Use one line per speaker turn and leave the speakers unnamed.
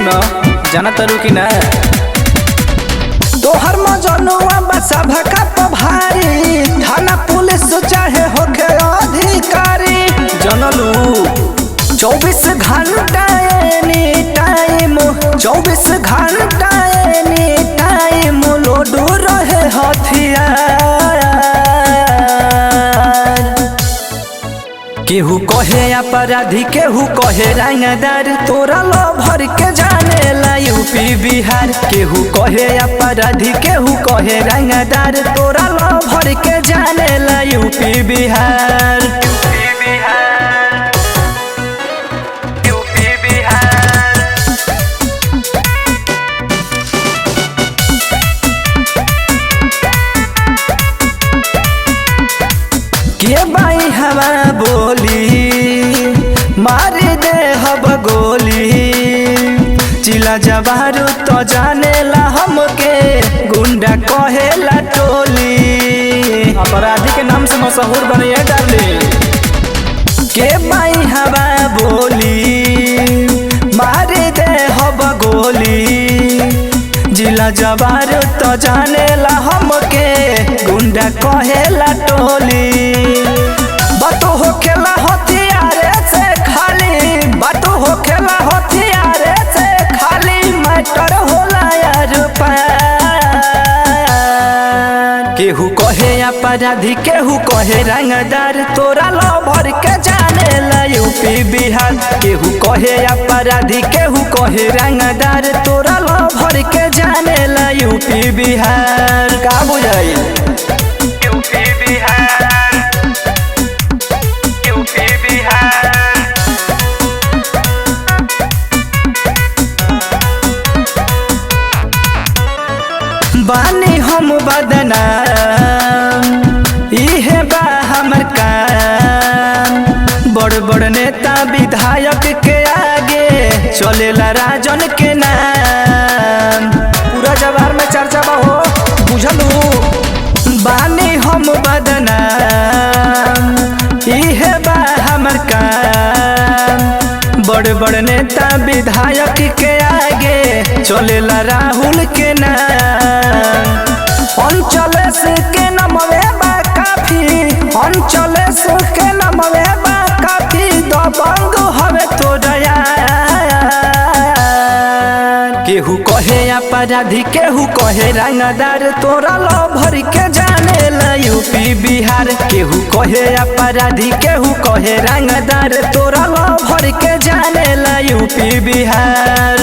सुन, जाना तारू कि ना?
तोहर मजनुआ बसा भका भारी, थाना पुलिस चाहे होखे अधिकारी।
जनलू।
24 घंटा एनी टाइम, 24 घंटा एनी टाइम लोडू रहे हथियार। केहू कहे अपराधी, केहू कहे रंगदार, तोरा लो भर के जाने ला यूपी बिहार। केहू कहे अपराधी, केहू कहे रंगदार, तोरा लो भर के जाने ला UP Bihar.
UP Bihar, UP Bihar.
के बाई हवा बोली मार दे हब गोली, चिला जवारू तो जाने ला हमके गुंडा कहेला टोली।
अपराधी के नाम से मशहूर बने है डार्लिंग।
के बाई हवा बोली मार दे हब गोली, जिला जवारू तो जाने ला हमके गुंडा कहेला टोली। बातो होखेला हथियारे से खाली, बातो होखेला हथियारे से खाली, मैटर होला यार पार। केहू कहे अपराधी, केहू कहे रंगदार, तोरा लो भर के जाने ला यूपी बिहार। केहू कहे अपराधी, केहू कहे रंगदार, तोरा लो भर के जाने ला यूपी बिहार। का बुझाइल?
UP Bihar, UP Bihar.
बानी हम बदनाम, इहे बा हमर काम। बड़ बड़ नेता विधायक के आगे चलेला राजन के नाम।
पूरा जवार में चर्चा बा हो, बुझलू।
बानी हम बदनाम, इहे बा हमर काम। बड़ बड़ नेता विधायक के आगे चलेला राहुल के नाम। अंचलेश के नमवे बा काफी, अंचलेश के नमवे बा काफी, दबंग हवे तोरा यार। केहू कहे अपराधी, केहू कहे रंगदार, तोरा लो भर के जाने ला यूपी बिहार। केहू कहे अपराधी, केहू कहे रंगदार, तोरा लो भर के जाने ला यूपी बिहार।